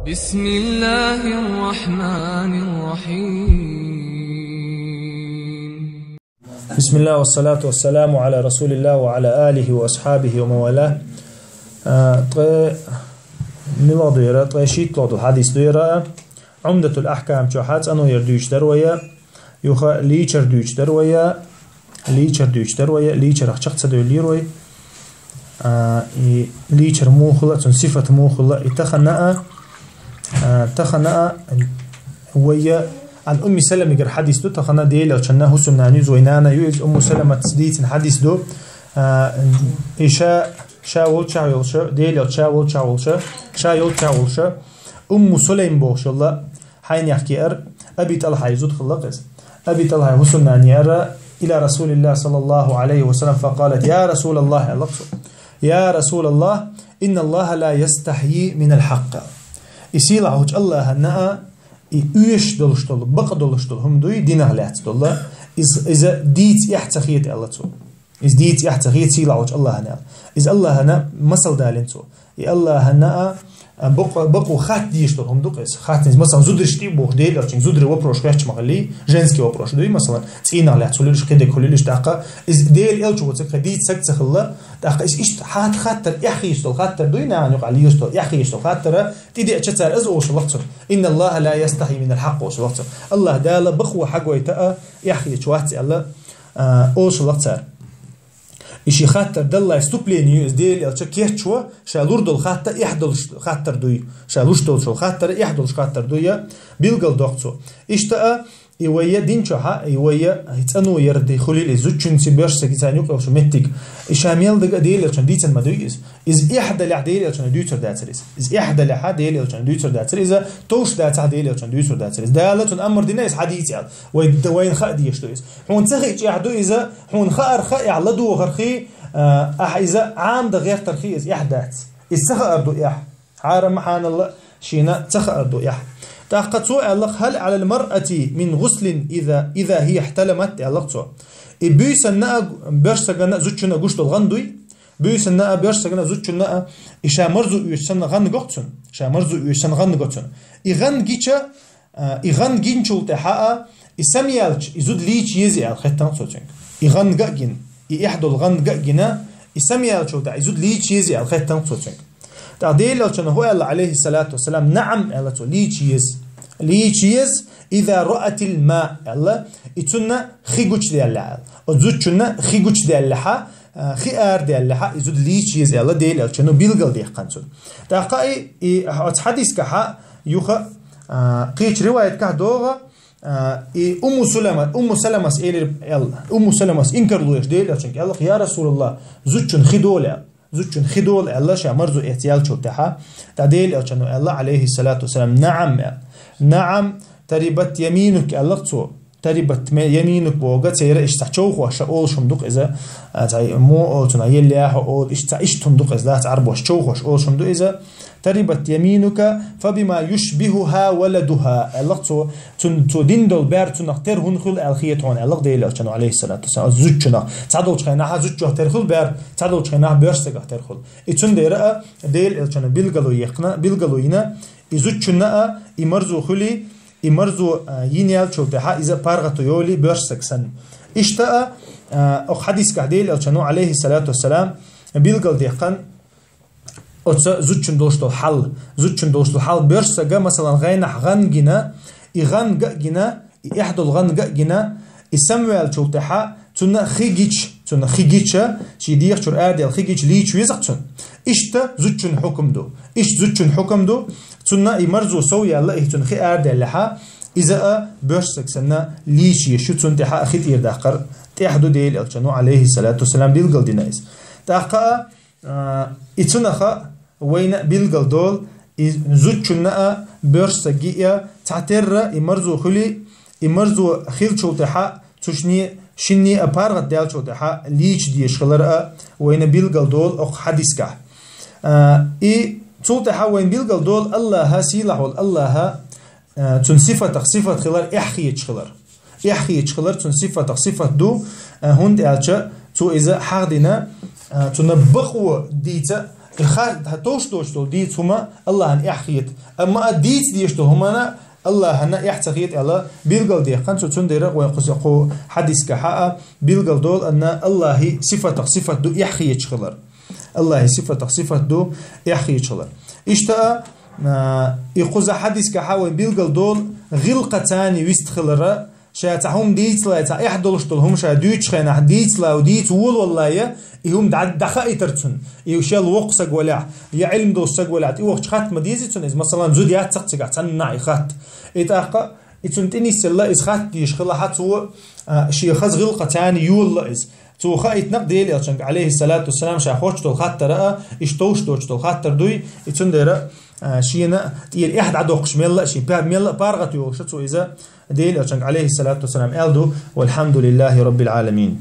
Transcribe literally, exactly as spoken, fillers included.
بسم الله الرحمن الرحيم. بسم الله والصلاة والسلام على رسول الله وعلى آله وأصحابه ومن والاه. А, ткъе мугӀ ду яра, ткъе шийтталагӀа хьадис ду яра. Умдатул Ахкам чу хьа цӀанвар дуьйцуш дар вай, юха лийчар дуьйцуш дар вай, лийчар дуьйцуш дар вай, лийчарах чакх ца девлира вай. А, и лийчар муха хул, цун сифат муха хул, и тахан а, а, тахан а вай, Ан Умми Саламигара хьадис ду, тахан Дела Элчанна хӀусамнана ю из, вай нана ю из, Умму Саламата дийцина хьадис ду. А, и ша, ша волча йолуша, Дела Элча ша волча волуша, ша йолча волуша, Умму Сулайм бохуш йолла, хьайнехкера, Аби ТӀалхьа зуда хилла-кх иза. Аби ТӀалхьа хӀусамнана яра, إلى رسول الله صلى الله عليه وسلم فقالت: يا رسول الله, аьлла цо. يا رسول الله، إن الله لا يستحيي من الحق. И сийлахьчу Аллахьана а, и оьшуш долуш долу, бакъ долуш долу хӀума дуй, динах лаьцна долу, иза, иза дийца эхь ца хета, аьлла цо. Иза дийца эхь ца хета сийлахьчу Аллахьана, аьлла. Иза Аллахьана масал далийна цо. И Аллахьана а, а, бакъ-, бакъо хатта дезаш долу хӀума ду-кх иза. Хатта иза, масалан, зударшка тӀе а бохуш, Дела Элчанга зударийн вопрос хӀоьттина ма хиллий, женский вопрос дуй, масалан, цӀийнах лаьцна хуьлийла уьш, кхидерг хуьлийла уьш, тӀаккха иза Дела Элча воцург хьан дийца саг ца хилла, тӀаккха иза иштта хьан хаттар, эхь хеташ долу хаттар дуй, нахана юкъахь лелаш долу, эхь хеташ долу хаттар, тӀедеъча цара, иза олуш хилла-кх цо. إن الله لا يستحيي من الحق олуш хилла-кх цо. Аллахь Дала бакъо хьагойту а, эхь хеташ вац аьлла, а, олуш хилла-кх цара. И ши хаттар даллалц вступление ю иза, Дела Элча кечво, ша лур долу хаттар эхь долуш хаттар дуй, ша луш долчу хаттар эхь долуш хаттар дуй, билгал доккху цо. Иштта а, и вай дин чохь а, и вай цӀанвар ди хуьлийла иза, зудчуьнца боьрша сага царна юкъа йолуш меттиг. И ша мел дага а Дела Элчанна дийцина ма дуй иза. Иза эхь далехь Дела Элчанна дуьйцур дацара иза. Иза эхь далехь Дела Элчанна дуьйцур дацара иза. Товш дацахь Дела Элчанна дуьйцур дацара иза. Дала цунна амар дина иза хьадийца аьлла. Вай д-, вайна хаа дезаш ду иза. Хьуна ца хиъча эхь ду иза, хьуна хаарх а эхь ладогӀарх, а, ахь иза Ӏамадан гӀертарх иза эхь дац. Иза ца хаар ду эхь. Хьарам, хьаналла, шена ца хаар ду эхь. ТӀаккха цо аьлла-кх: هل على المرأة من غسل إذا، إذا هي احتلمت, аьлла-кх цо. И буьйсанна а, боьрша сагана а, зудчунна а гуш долу гӀан дуй? Буьйсанна а, боьрша сагана а, зудчунна а, и ша марзо оьцуш санна гӀан го-кх цунна? Ша марзо оьцуш санна гӀан го цунна? И гӀан гича, а, и гӀан гинчул тӀаьхьа а, и самаяьлча, и зуда лийча еза аьлла хеттан-кх цо цуьнга. И гӀан га а гина, и эхь долу гӀан га а гина, и самаяьлчул тӀаьхьа и зуда лийча еза аьлла хеттан-кх цо цуьнга. ТӀаккха Дела Элчано хӀун аьлла, عليه الصلاة والسلام? نعم, аьлла цо, лийча еза. ليش يز إذا رأت الماء, аьлла, и цунна хи гучудаьллехь, аьлла. Оцу зудчунна хи гучудаьллехь, а, хи арадаьллехь, и зуда лийча еза, аьлла, Дела Элчано билгалдаьккхина цунна. ТӀаккха и, и оцу хьадискахь юха, а, кхечу риваятехь догӀу, а, и Умму Салама, Умму Саламас элира, аьлла, Умму Саламас инкарло еш Дела Элчанга аьлла-кх: يا رسول الله, зудчун хи долу, аьлла. Зудчун хи долу аьлла, ша марзо эцна яьллачул тӀаьхьа. ТӀаккха Дела Элчано аьлла, عليه الصلاة والسلام: نعم, аьлла. نعم, تربت يمينك, аьлла-кх цо. تربت يمينك бохург церан иштта цхьа човхош олуш хӀума ду-кх иза. А, цхьа мо олу цунах, елла яхьо олу, иштта цхьа иштта хӀума ду-кх иза, дац, Ӏарбоша човхош олуш хӀума ду иза. تربت يمينك فبما يشبهها ولدها, аьлла-кх цо. Цун, цо дина долу бер цунах тера хӀунда хуьлу аьлла хета хьуна, аьлла-кх Дела Элчано, عليه الصلاة والسلام, зудчунах. Цхьадолчу хенахь зудчох тера хуьлу бер, цхьадолчу хенахь боьрша сагах тера хуьлу. И цундела а Дела Элчано билгало яьккхина, билгало йина, и зудчунна а и марзо хуьлий, и марзо, а, йина яьллачул тӀаьхьа иза паргӀато йолий боьрша саг санна. Иштта а, а, окху хьадискахь Дела Элчано, عليه الصلاة والسلام, билгалдаьккхина, оцу зудчун долуш долу хьал, зудчун долуш долу хьал, боьрша сага, масалан, гӀайнахь гӀан гина, и гӀан га а гина, и эхь долу гӀан га а гина, и самаваьллачул тӀаьхьа цунна хи гича, цунна хи гича, шен дегӀа чуьра арадаьлла хи гича лийча веза-кх цунна. Иштта зудчун хьукам ду. Иштта зудчун хьукам ду. Цунна и марзо сов яьлла, и цунна хи арадаьллехь, иза а боьрша саг санна лийча езаш ю, цунна тӀехь а хи тӀера даккхар тӀехь ду, Дела Элчано, عليه الصلاة والسلام, билгалдина иза. ТӀаккха а, А, и цунах а вайна билгал долу, и зудчунна а, боьрша саги а цхьатерра и марзо хуьлий, и марзо хиллачул тӀаьхьа цу шинне, шинне а паргӀатдаьллачул тӀаьхьа лийча дезаш хилар а вайна билгал долу окху хьадискахь. А, и цул тӀаьхьа вайна билгал долу Аллаха, сийлахь волу Аллаха, а, цуьнан сифатах сифат хилар, эхь хеташ хилар. Эхь хеташ хилар цуьнан сифатах сифат ду, а, хӀунда аьлча цо иза хьахдина, а, цунна бакъо дийца, Ха-, товш доцуш долу дийца хӀума Аллахьана эхь хета. Амма а дийца дезаш долу хӀумана Аллахьана эхь ца хета аьлла, билгалдаьккхина цо, цундела вайн кхуза кху хьадисгахьа а билгалдолу, анна Аллахьи сифатах сифат ду эхь хеташ хилар. Аллахьи сифатах сифат ду эхь хеташ хилар. Иштта а, а, и кхуза хьадисгахьа вайн билгалдолу гӀиллакхаца вист хилара, ша цхьа хӀума дийцале, цхьа эхь долуш долу хӀума ша дуьйцучу хенахь дийцале, дийца волавалале, и хӀума дӀа-, дӀахаийтар цунна. И шел воккха саг валахь, я Ӏилма долуш саг валахь, тӀе вахча хатта ма дезий цунна иза, масалан, зуда яц-кх цигахь цхьаннахьа и хатта. И тӀаккха и цунна тӀе нисъелла, иза хатта дезаш хилахь, цо, а, шен хаза гӀиллакхаца йолало иза. Цо хаийтина-кх Делан Элчанга, Ӏалайхиссалату вассалам, ша хоттуш долу хаттар а, иштта товш доцуш долу хаттар дуй, и цундела, а, шена тӀера эхь дӀадоккхуш мелла а, шен па-, мелла а паргӀат йолуш а цо иза Делан Элчанга, Ӏалайхиссалату вассалам, аьлла ду: «Валхьамдулиллахьи раббил Ӏаламин».